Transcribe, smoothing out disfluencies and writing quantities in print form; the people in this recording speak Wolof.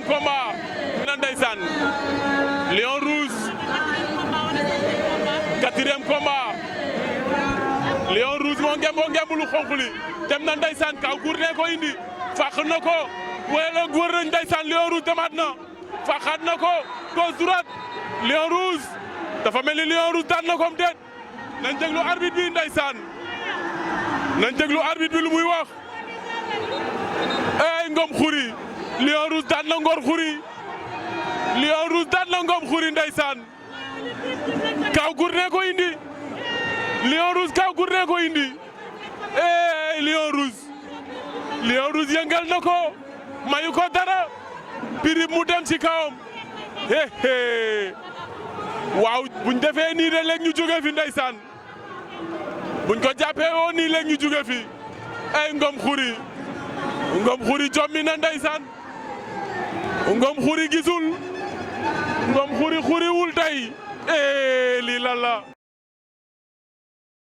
quatrième combat na ndeysaan Lion Rouge quatrième combat Lion Rouge moo ngemb lu xonq li dem na ndeysaan kaw Gourdin ko indi fàq na ko wala wër nañ ndeysaan Lion Rouge demaat na fàqaat na ko gauche droite Lion Rouge dafa mel ni Lion Rouge daan na ko déet nañ déglu arbitre bi ndeysaan nañ déglu arbitre bi lu muy wax ey Ngom Khoury Lion Rouge daan na Ngor Khoury Lion Rouge daan na Ngom Khoury ndeysaan kaw Gourdin ko indi Lion Rouge kaw Gourdin ko indi ey Lion Rouge yëngal na ko mayu ko dara pirip mu dem ci kawam waaw buñ defee nii de léegi ñu jóge fi ndeysaan buñ ko jàppee woon nii léegi ñu jóge fi ay Ngom Khoury jommi na ndeysaan Ngom Khoury gisul Ngom Khoury wul tey lii lan la